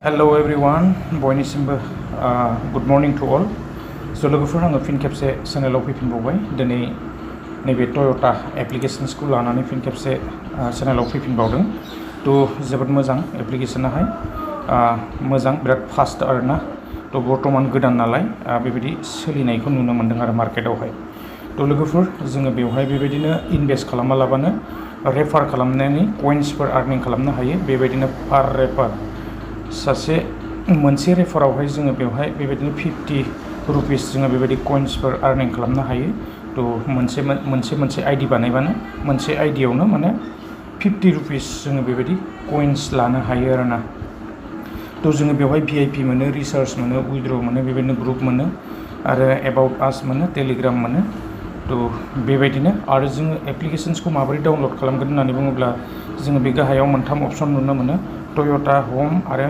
Hello everyone, बयनिसिमबो good morning to all. स' लोगोफोर आङो फिन खेबसे चेनेलाव फैफिनबावबाय। दिनै नैबे टयटा एप्लिकेशन्सखौ लानानै फिन खेबसे चेनेलाव फैफिनबावदों। थ' जोबोद मोजां एप्लिकेशनाहाय मोजां बिराद फास्ट आरोना। थ' बर्तमान गोदान नालाय बेबायदि सोलिनायखौ नुनो मोन्दों आरो मार्केटावहाय। थ' लोगोफोर जोङो बेवहाय बेबायदिनो इनभेस्ट खालामालाबानो रेफार खालामनानै कइन्सफोर आर्निं खालामनो हायो। बेबायदिनो पार रेफार सासे मोनसे रेफारावहाय जोङो बेवहाय बेबायदिनो 50 रुपिस जोङो बेबायदि कइन्सफोर आर्निं खालामनो हायो। थ' मोनसे आइडि बानायबानो मोनसे आइडियावनो माने 50 रुपिस जोङो बेबायदि कइन्स लानो हायो आरोना। थ' जोङो बेवहाय VIP मोनो, रिसार्च मोनो, उइड्र मोनो, बेबायदिनो ग्रुप मोनो आरो एबाउट आस मोनो, टेलिग्राम मोनो। थ' बेबायदिनो आरो जोङो एप्लिकेशन्सखौ माबोरै डाउनलड खालामगोन होननानै बुङोब्ला जोङो बे गाहायाव मोनथाम अपसन नुनो मोनो, टयटा, हम आरो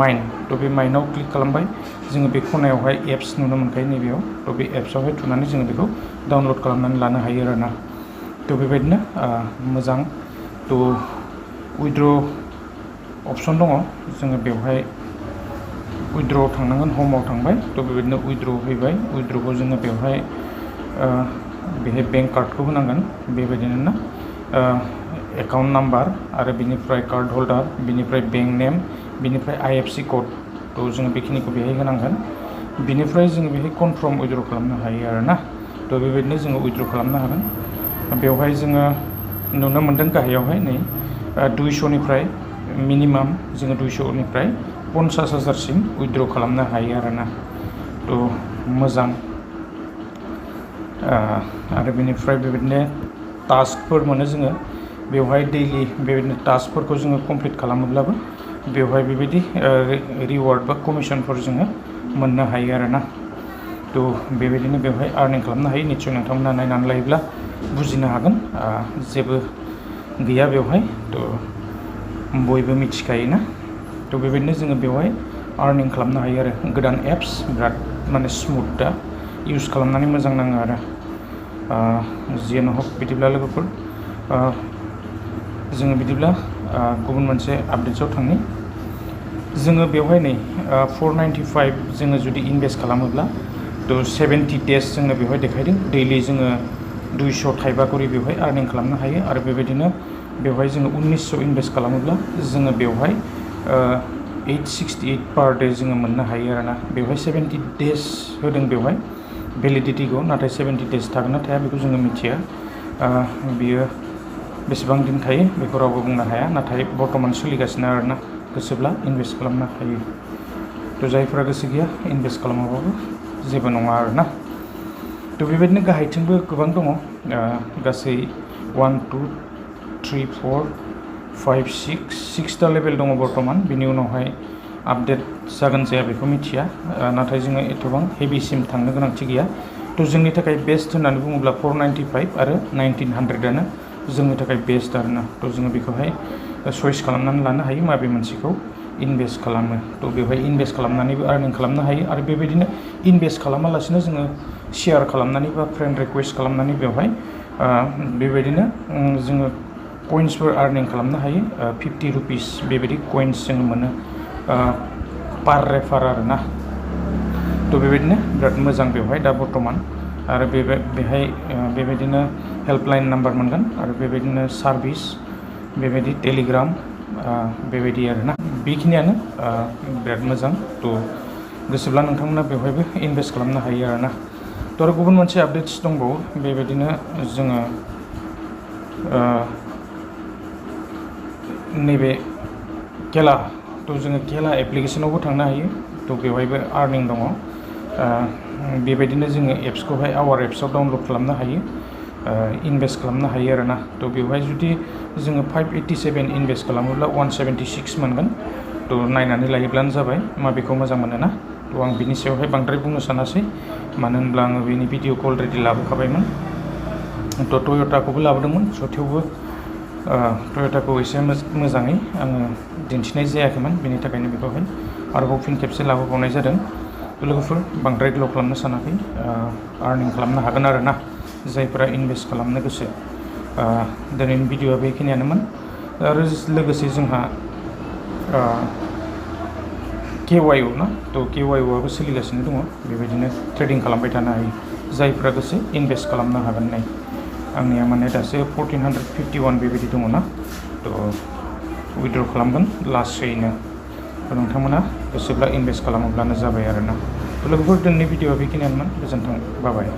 माइन। थ' बे माइनाव क्लिक खालामबाय, जोङो बे खनायावहाय एप्स नुनो मोनखायो नैबेयाव। थ' बे एप्सआवहाय थुनानै जोङो बेखौ डाउनलड खालामनानै लानो हायो आरोना। थ' बेबायदिनो मोजां। थ' उइड्र अपसन दङ, जोङो बेवहाय उइड्रआव थांनांगोन, हमआव थांबाय। थ' बेबायदिनो उइड्रआव फैबाय, उइड्रखौ जोङो बेवहाय बेहाय बेंक कार्डखौ होनांगोन। बेबायदिनो ना एकाउन्ट नाम्बार आरो बिनिफ्राय कार्ड हल्डार, बिनिफ्राय बेंक नेम, बिनिफ्राय IFC कड। थ' जोङो बेखिनिखौ बेहाय होनांगोन। बिनिफ्राय जोङो बेहाय कनफार्म उइड्र खालामनो हायो आरोना। थ' बेबायदिनो जोङो उइड्र खालामनो हागोन। बेवहाय जोङो नुनो मोन्दों गाहायावहाय नै 200निफ्राय मिनिमाम जोङो 200निफ्राय 50,000सिम उइड्र खालामनो हायो आरोना। थ' मोजां। आरो बेनिफ्राय बेबायदिनो टास्कफोर मोनो जोङो बेवहाय दैलि बेबायदिनो टास्कफोरखौ जोङो कमप्लिट खालामोब्लाबो बेवहाय बेबायदि रिवार्ड बा कमिसनफोर जोङो मोननो हायो आरोना। थ' बेबायदिनो बेवहाय आर्निं खालामनो हायो। निस्सय नोंथांमोना नायनानै लायोब्ला बुजिनो हागोन, जेबो गैया बेवहाय। थ' बयबो मिथिखायोना। थ' बेबायदिनो जोङो बेवहाय आर्निं खालामनो हायो आरो। गोदान एप्स, बिराद माने स्मुथ, दा इउज खालामनानै मोजां नाङो आरो। जियानो हक, बिदिब्ला लोगोफोर जोङो बिदिब्ला गुबुन मोनसे आपडेट्सआव थांनि। जोङो बेवहाय नै 495 जोङो जुदि इनभेस्ट खालामोब्ला थ' 70 डेज जोंनो बेवहाय देखायदों। दैलि जोङो 200 थाइबा करि बेवहाय आर्निं खालामनो हायो। आरो बेबायदिनो बेवहाय जोङो 1900 इनभेस्ट खालामोब्ला जोङो बेवहाय 868 पार डे जोङो मोननो हायो आरोना। बेवहाय 70 डेज होदों बेवहाय भेलिडिटिखौ, नाथाय 70 डेज थागोन ना थाया बेखौ जोङो मिथिया। बियो बेसेबां दिन थायो बेखौ रावबो बुंनो हाया, नाथाय बर्तमान सोलिगासिनो आरोना। गोसोब्ला इनभेस्ट खालामनो हायो। थ' जायफोरा गोसो गैया इनभेस्ट खालामाबाबो जेबो नङा आरोना। थ' बेबायदिनो गाहायथिंबो गोबां दङ, गासै 1 2 3 4 5 6टा लेभेल दङ बर्तमान। बिनि उनावहाय आपडेट जागोन जाया बेखौ मिथिया, नाथाय जोङो एथबां हेभिसिम थांनो गोनांथि गैया। थ' जोंनि थाखाय बेस्ट होननानै बुङोब्ला 495 आरो 1900आनो जोंनि थाखाय बेस्ट आरोना। थ' जोङो बेखौहाय चइस खालामनानै लानो हायो माबे मोनसेखौ इनभेस्ट खालामो। थ' बेवहाय इनभेस्ट खालामनानैबो आर्निं खालामनो हायो। आरो बेबायदिनो इनभेस्ट खालामालासिनो जोङो शेयार खालामनानै बा फ्रेन्ड रिकुवेस्ट खालामनानै बेवहाय बेबायदिनो जोङो कइन्सफोर आर्निं खालामनो हायो। 50 रुपिस बेबायदि कइन्स जोङो मोनो पार रेफार आरोना। थ' बेबायदिनो बिराद मोजां बेवहाय दा बर्तमान। आरो बेहाय बेबायदिनो हेल्पलाइन नाम्बार मोनगोन आरो बेबायदिनो सार्भिस, बेबायदि टेलिग्राम, बेबायदि आरोना। बेखिनियानो बिराद मोजां। थ' गोसोब्ला नोंथांमोना बेवहायबो इनभेस्ट खालामनो हायो आरोना। थ' आरो गुबुन मोनसे आपडेट्स दंबावो, बेबायदिनो जोङो नैबे केला, थ' जोङो केला एप्लिकेसनावबो थांनो हायो। थ' बेवहायबो आर्निं दङ। बेबायदिनो जोङो एप्सखौहाय आवार एप्सआव डाउनलड खालामनो हायो, इनभेस्ट खालामनो हायो आरोना। थ' बेवहाय जुदि जोङो 587 इनभेस्ट खालामोब्ला 176 मोनगोन। थ' नायनानै लायोब्लानो जाबाय माबेखौ मोजां मोनो ना। थ' आं बिनि सायावहाय बांद्राय बुंनो सानासै, मानो होनब्ला आङो बेनि भिडिअखौ अलरेडि लाबोखाबायमोन। थ' टयटाखौबो लाबोदोंमोन, स' थेवबो टयटाखौ एसे मोजाङै आङो दिन्थिनाय जायाखैमोन, बेनि थाखायनो बेखौहाय आरोबाव फिन खेबसे लाबोबावनाय जादों। लोगोफोर बांद्राय ग्ल' खालामनो सानाखै, आर्निं खालामनो हागोन आरोना जायफोरा इनभेस्ट खालामनो गोसो। दिनैनि भिडिअआ बेखिनियानोमोन। आरो लोगोसे जोंहा KYO ना थ' KYO आबो सोलिगासिनो दङ बेबायदिनो ट्रेडिं खालामबाय थानो हायो जायफ्रा गोसो इनभेस्ट खालामनो हागोन नै आंनिया माने दासो 1451 बेबायदि दङ ना थ' उइथड्र खालामगोन लासैनो नोंथांमोना गोसोब्ला इनभेस्ट खालामोब्लानो जाबाय आरोना लोगोफोर दिनैनि भिडिअआ बेखिनियानोमोन गोजोन्थों बाय